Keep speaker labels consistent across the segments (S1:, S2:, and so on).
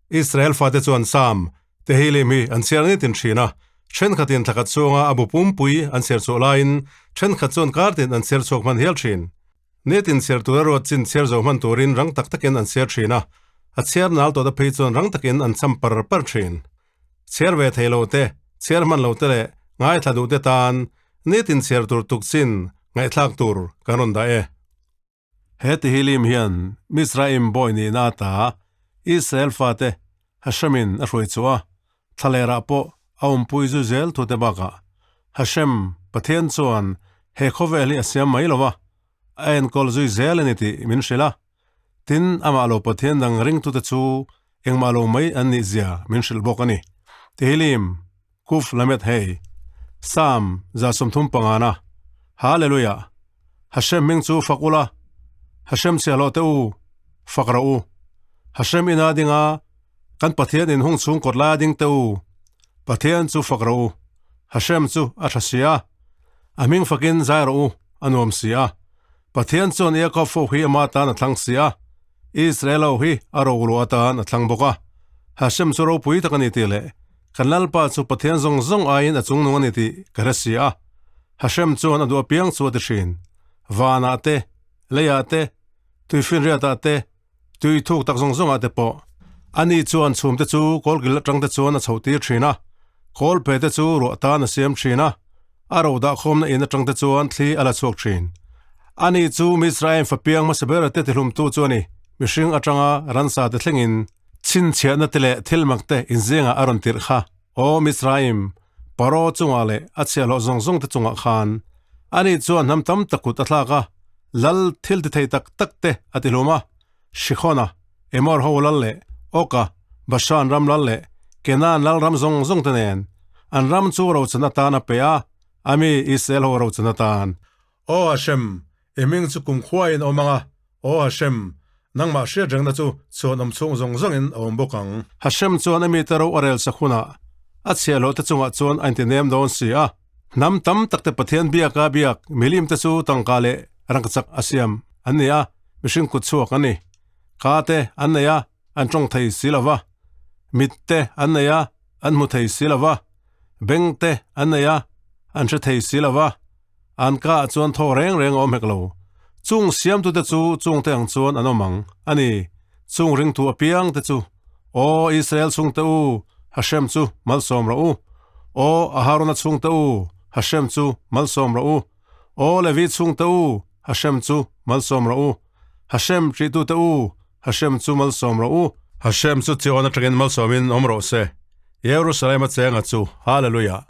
S1: Israel fate chuan Sam, Tehillim hi an chhiar nitin thin a, thenkhatin thlakhat chhunga a bu pumpui an chhiar chhuah laiin thenkhat chuan kartin an chhiar chhuak hman hial thin. Nitin chhiar tura ruat chin chhiar zo hman turin rang tak takin an chhiar thin a, a chhiar nal tawhte phei chuan rang takin an cham par par thin. Chhiar ve thei lo te, chhiar hman lo te leh ngaithla duh te tan nitin chhiar tur tuk chin ngaihthlak tur kan rawn dah e. He Tehillim hian Mizraim bawi nihna ata Israel fate Hashemin a hruai chhuah a, thlalerah pawh a awmpui zu zel thute bakah Hashem, Pathian chuan he khawvel hi a siam mai lo a, a enkawl zui zel a ni tih min hrilh a. Tin, amah lo Pathian dang ringtute chu engmah lo mai an nih zia min hrilh bawk a ni. Tehillim, Kuf Lamed Hei, Psalm 35na, Hallelujah! Hashem hming chu fak ula, Hashem chhiahhlawh teh u, fak rawh u. Hashem ina dinga kan Pathian inhung chhung kawt laia ding teh u, Pathian chu fak rawh u. Hashem chu a tha si a, a hming fakin zai rawh u, a nuam si a. Pathian chuan Iakob fo hi ama tan a thlang si a, Israel ho hi a roluah atan a thlang bawk a. Hashem chu ropui tak a ni tih leh kan Lalpa chu Pathian zawng zawng aiin a chungnung a ni tih ka hre si a. Hashem chuan a duh apiang chu a ti thin. Vanah te, leiah te, tuifinriatah te, tui thuk tak zawng zawngah te pawh. Ani chuan chhumte chu kawlkil atangte chuan a chhohtir thin a, kawlphe te chu ruah tan a siam thin a, a ro dahkhawmna in atangte chuan thli a la chhuak thin. Ani chu Mizraim fapiang hmasa ber te tihlumtu chu a ni, mihring atanga ransa te thlengin chhinchhiahna te leh thilmak te inzingah a rawn tirh kha. Aw Mizraim, Paro chungah leh a chhiahhlawh zawng zawng te chungah khan ani chuan hnam tam tak kut a thlak a, lal thil ti thei tak tak te a ti hlum a, Shikhona, Emor ho lal leh Oka, Bashan ram lal leh Kenan lal ram zawng zawng te nen an ram chu rochan atan a pe a, ami Israel ho rochan atan. Aw Hashem, i hming chu kumkhuain a awm ang a, Aw Hashem, nangmah hriat rengna chu chhuanawm chhung zawng zawngin a awm bawk ang. Hashem chuan a mite ro a rel sak hunah a chhiahhlawh te chungah chuan a intinem dawn si a. Hnam tam tak te Pathian biaka biak milim te chu tangka leh rangkachak a siam an ni a, mihring kut chhuak an ni. Ka te an nei a, an tawng thei si lo va. Mit te an nei a, an hmu thei si lo va. Beng te an nei a, an hre thei si lo va. An ka ah chuan thaw reng reng a awm hek lo. Chung siamtute chu chungte ang chuan an awm ang a ni. Chung ringtu apiang te chu, Aw Israel chhungte u, Hashem chu malsawm rawh u. Aw Aharona chhungte u, Hashem chu malsawm rawh u. Aw Levi chhungte u, Hashem chu malsawm rawh u. Hashem hrihtute u, Hashem chu malsawm rawh u. Hashem chu Zion atangin malsawmin awm rawh se. Jerusalem a chenga chu, Hallelujah!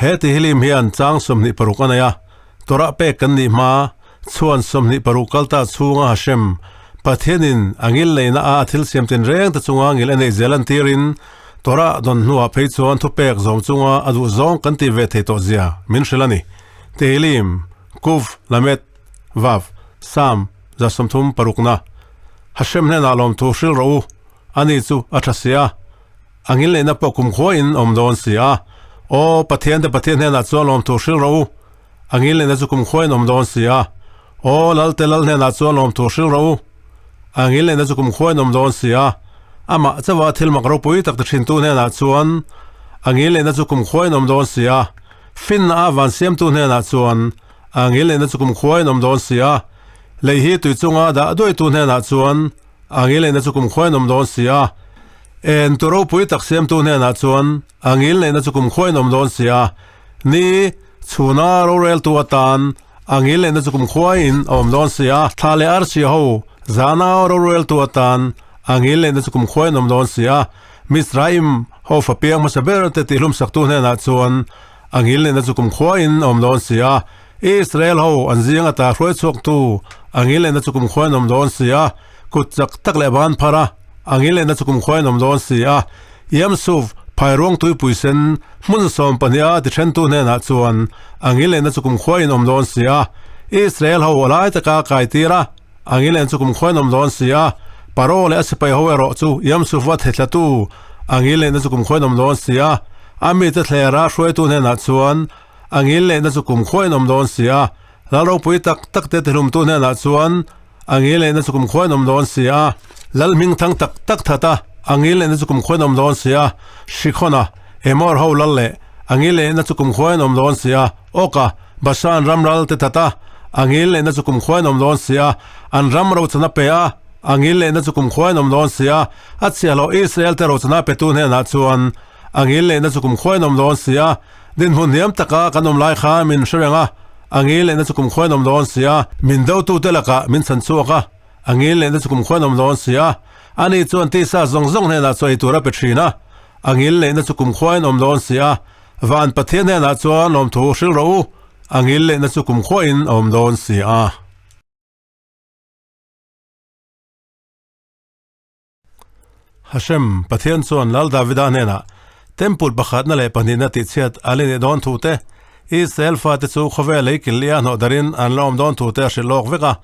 S1: He Tehillim hian chang 26 a nei a, Torah pek kan nih hma chuan 26 kal ta chhunga Hashem, Pathianin a ngil neihna a a thil siam tin reng te chunga ngil a neih zel an tirin Torah dawn hnuah phei chuan thupek zawm chunga a duh zawng kan tih ve thei tawh zia min hrilh a ni. Tehillim, Kuv, Lamed, Vav, Sam, 36 na. Hashem hnenah lawmthu hrilh rawh u, ani chu a tha si a. A ngilneihna pawh kumkhua in awm dawn si a. Aw, Pathian te Pathian hnenah chuan lawmthu hrilh rawh u. A ngilneihna chu kumkhua in awm dawn si a. Aw, Lal te Lal hnenah chuan lawmthu hrilh rawh u. A ngilneihna chu kumkhua in awm dawn si a. Amah chauha thil mak ropui tak ti thintu hnenah chuan a ngilneihna chu kumkhua in awm dawn si a. Finna a van siamtu hnenah chuan a ngilneihna chu kumkhua in awm dawn si a. Lei hi tui chunga dah duaitu hnenah chuan A ngilneihna chu kumkhua in awm dawn si a. En tu ropui tak siamtu hnenah chuan a ngilneihna chu kumkhua in awm dawn si a. Ni, chhuna roreltu atan a ngilneihna chu kumkhua in a awm dawn si a. Thla leh arsi ho zana roreltu atan a ngilneihna chu kumkhua in awm dawn si a. Mizraim ho fa piang hmasa ber te tihlumsaktu hnenah chuan a ngilneihna chu kumkhua in a awm dawn si a. Israel ho an zing ata hruai chhuaktu a ngilneihna chu kumkhua in awm dawn si a, kut chak tak leh ban phar a, a ngilneihna chu kumkhua in awm dawn si a. Yamsuf, phairuang tuipui sen, hmun 12 a ti thentu hnenah chuan a ngilneihna chu kumkhua in awm dawn si a. Israel ho a lai taka kai tir a, a ngilneihna chu kumkhua in awm dawn si a. Paro leh a sipai ho erawh chu Yamsufa thethlatu a ngilneihna chu kumkhua in awm dawn si a. A mite thlera hruaitu hnenah chuan A ngil lehna chu kum khuain awm dawn si a, lal ropui tak tak te tihlumtu hnenah chuan a ngil lehna chu kum khuain awm dawn si a. Lal hming thang tak tak that a, a ngil lehna chu kumkhua in awm dawn si a, Hrikhawna, Emor ho lal leh a ngil lehna chu kumkhua in awm dawn si a, Awka, Bashan ram ral te that a, a ngil lehna chu kumkhua in awm dawn si a, an ram rochana pe a, a ngil lehna chu kumkhua in awm dawn si a, a chhiahhlawh Israel te rochana petu hnenah chuan a ngil lehna chu kumkhua in awm dawn si a, dinhmun hniam taka kan awm lai kha min hre reng a, a ngil lehna chu kumkhua in awm dawn si a, min dotute lakah min chhan chhuak a. A ngil lehna chu kumkhua an awm dawn si a, ani chuan tisa zawng zawng hnenah chaw ei tur a pe thin a. A ngil lehna chu kumkhua in awm dawn si a, van Pathian hnenah chuan lawmthu hril rawh u, a ngil lehna chu kumkhua in a awm dawn si a. Hashem, Pathian chuan Lal Davida hnenah Temple pakhatna leh pahnihna tihchhiat a la nih dawn thu te, Israel fate chu khawvel lei kil lia hnawh darin an la awm dawn thu te a hrilh lawk vek a.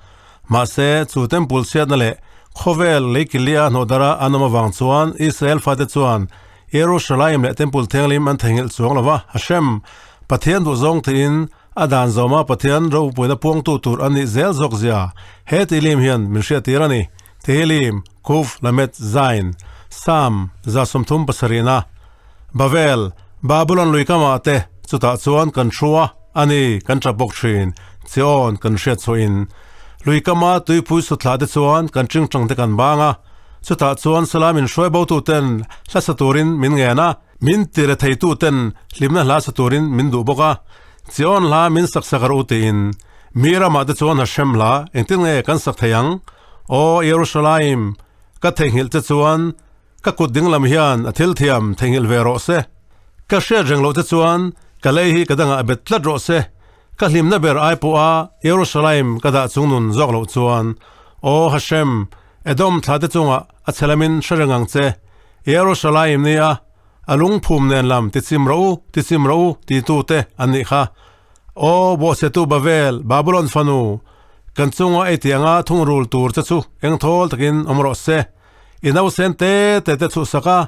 S1: Mahse, chu Temple chhiatna leh khawvel lei kil lia hnawh dara an awm avang chuan Israel fate chuan Jerusalem leh Temple thianghlim an theihnghilh chuang lo va. Hashem, Pathian duhzawng tiin a dan zawma Pathian ropuina puangtu tur an nih zel zawk zia he tihlim hian min hriattir a ni. Tehillim, Kuf, Lamed, Zain, Sam, 37na, Bavel, Babulon lui kamah te chutah chuan kan thu a, a ni, kan tap bawk thin, Chion kan hriat chhuahin. Lui kama tuipui sutthlah te chuan kan tingtang te kan bang a, chutah chuan salam in hruai bo ten hla sa turin min ngen a, min tire theitu ten hlimna hla sa turin min duh bawk a, Chion hla min sak sak rawh u tiin mi ramah te chuan Hashem hla engtin nge kan sak thei ang? Aw Jerusalem, ka theihnghilh che chuan ka kut dinglam hian a thil thiam theihnghilh ve rawh se. Ka hriat reng loh che chuan ka lei hi ka dangah bet tlat rawh se. Ka hlimna ber ai pawha Jerusalem ka dah chung nun zawk loh chuan, Aw Hashem, Edom thla te chungah a chhe lamin hre reng ang che. Jerusalem nia a lungphum nen lam tichim rawh u, tichim rawh u titu te an nih kha. Aw bawhchhetu Bavel, Babulon fanu, kan chunga ei tianga thungrul tur che chu eng thawl takin awm rawh se. I nausen te te te chhuhsak a,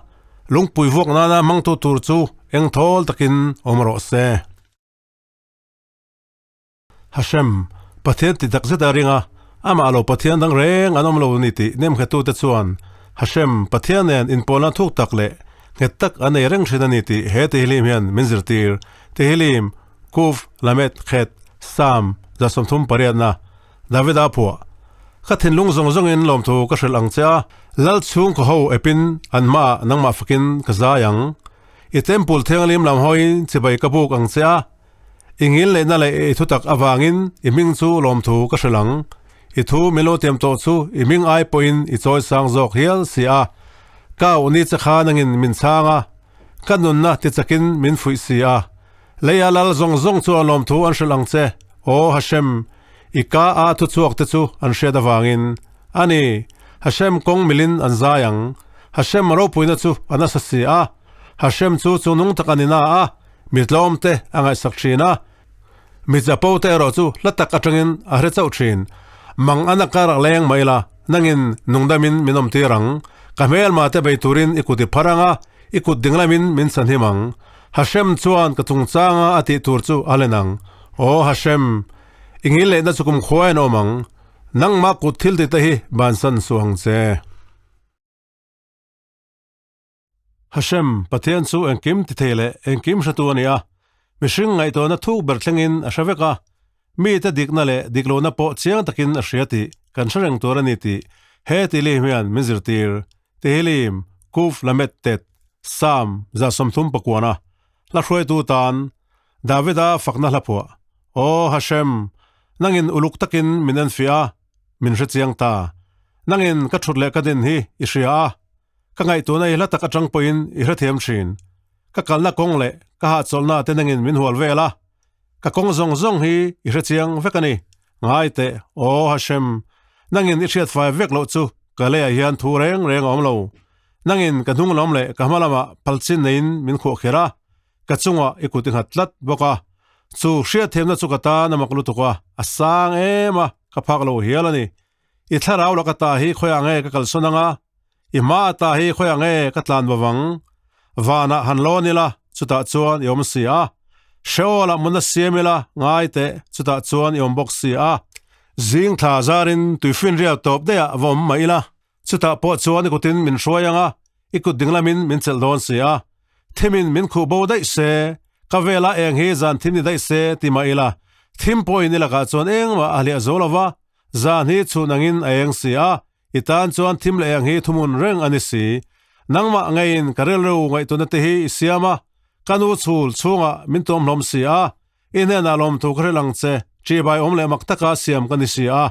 S1: lungpui vuak nana hmangtu tur chu eng thawl takin awm rawh se. Hashem, Pathian ti tak zet a ring a, amah lo Pathian dang reng an awm lo ni tih nemnghetute chuan Hashem, Pathian nen inpawlna thuk tak leh nghet tak an nei reng thin a ni tih he Tehillim hian min zirtir. Tehillim, Kuf, Lamed, Khet, Sam, 38na, Davida phuah. Ka thinlung zawng zawngin lawmthu ka hrilh ang che a, Lal chhungkaw ho epin an hmaah nangmah fakin ka zai ang. I Temple thianghlim lam hawiin chibai ka buk ang che a, i ngil neihna leh i thutak avangin i hming chu lawmthu ka hrilh ang. I thu min lo tiam tawh chu i hming ai pawhin i chawi sang zawk hial si a. Ka auh ni che kha nangin min chhang a, Ka nunna ti chakin min fuih si a, leia lal zawng zawng chuan lawmthu an hrilh ang che, Aw Hashem, i ka a thuchhuak te chu an hriat avangin. A ni, Hashem kawng milin an zai ang. Hashem ropuina chu a nasa si a, Hashem chu chungnung tak a ni na a, mi tlawm te a ngaihsak thin a, mi chapo te erawh chu hla tak atangin a hre chauh thin. Mang an a kar a leng mai la, nangin nungdamin min awm tir ang. Ka hmelma te bei turin i kut i phar ang a, I kut dinglamin min chhanhim ang. Hashem chuan ka chungchanga a tih tur chu a len ang. Aw Hashem, i ngil lehna chu kumkhua in awm ang. Nangmah kut thil tih te hi bansan suh ang che. Hashem, Pathian chu engkim ti thei leh engkim hretu a ni a. Mihring ngaihtuahna thuk ber thlengin a hre vek a. Mite dikna leh diklohna pawh chiang takin a hria tih kan hre reng tur a ni tih he tihlim hian min zirtir. Tehillim, Kuf Lamed Tet, Sam 39, Hla hruaitu tan, Davida fakna hla phuah, Aw Hashem, nangin uluk takin min enfiah a, min hre chiang ta. Nangin ka thut leh ka din hi i hria a, ka ngaihtuahna i hla tak atang pawhin i hrethiam thin. Ka kalna kawng leh ka hahchawlhna te nangin min hual vel a, Ka kawng zawng zawng hi i hre chiang vek a ni. Ngai teh, aw Hashem, nangin i hriat fai vek loh chu ka leiah hian thu reng reng a awm lo. Nangin ka hnung lam leh ka hma lamah phalchin neiin min khuah kher a, ka chungah i kut i nghat tlat bawk a. Chu hriatthiamna chu ka tan a mak lutuk a, a sang em a, ka phak lo hial a ni. I thlarau laka ta hi khawiah nge ka kalsawn anga? I hma ata hi khawiah nge ka tlan bawk ang? Vanah han lawn ila, chutah chuan i awm si a. Sheol-ah mun a siam ila, ngai teh, chutah chuan i awm bawk si a. Zing thla zarin tuifinriat tawp daihah va awm mah ila. Chutah pawh chuan i kutin min hruai ang a, i kut dinglamin min chelh dawn si a. Thimin min khuh bo daih se, ka vela eng hi zan thim ni daih se ti mah ila, thim pawhin i lakah chuan engmah a hliah zo lo va, zan hi chhun angin a eng si a, i tan chuan thim leh eng hi thuhmun reng a ni si. Nangmah ngeiin ka rilru ngaihtuahna te hi i siam a, ka nu chhul chhungah min tuam hlawm si a, i hnenah lawmthu ka hrilh ang che, ṭihbai awm leh mak taka siam ka ni si a.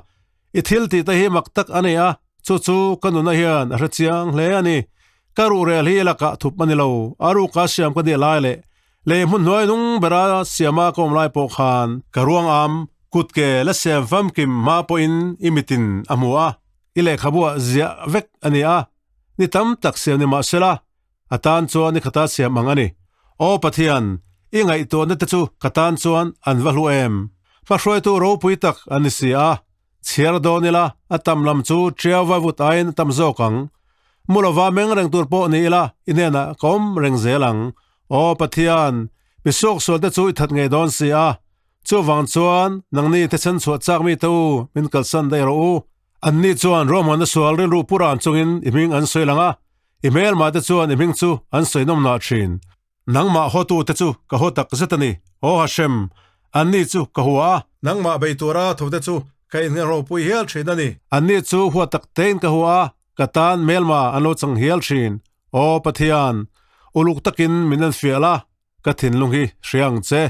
S1: I thil tih te hi mak tak a ni a, chu chu ka nuna hian a hre chiang hle a ni. Ka ruhrel hi lakah thup a ni lo, a ruka siam ka nih lai leh lei hmun hnuai nung bera siama ka awm lai pawh khan ka ruang am kut ke la siam famkim hma pawhin i mitin a hmu a, i lehkhabuah ziah vek a ni a, ni tam tak siam ni mahsela A tan chuan i khata siam ang a ni. Aw Pathian, i ngaihtuahna te chu ka tan chuan an va hlu em? Hmahruaitu ropui tak an ni si a, chhiar dawn ila a tam lam chu ṭiau va vut aiin a tam zawk ang. Mu lova meng reng tur pawh ni ila i hnenah ka awm reng zel ang. Aw Pathian, mi suaksual te chu i that ngei dawn si a, chuvang chuan nangni thisen chhuah chak mi te u min kalsan daih rawh u. Anni chuan ruahmanna sual rilru pu ran chungin i hming an sawi lang a, i hmelmah te chuan i hming chu an sawi nawm nah thin. Nangmah hawtu te chu ka haw tak zet a ni, Aw Hashem, anni chu ka hua a. Nangmah bei tura tho te chu ka innghehropui hial thin a ni. Anni chu hua tak tein ka hua a, ka tan hmelma an lo chang hial thin. Aw Pathian, uluk takin min en fiah la, Ka thinlung hi hria ang che,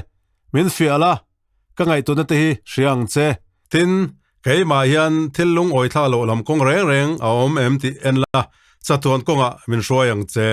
S1: min fiah la, ka ngaihtuahna te hi hria ang che. Tin, keimah hian thil lungawi thla loh lam kawng reng reng a awm em tih en la, chatuan kawngah min hruai ang che.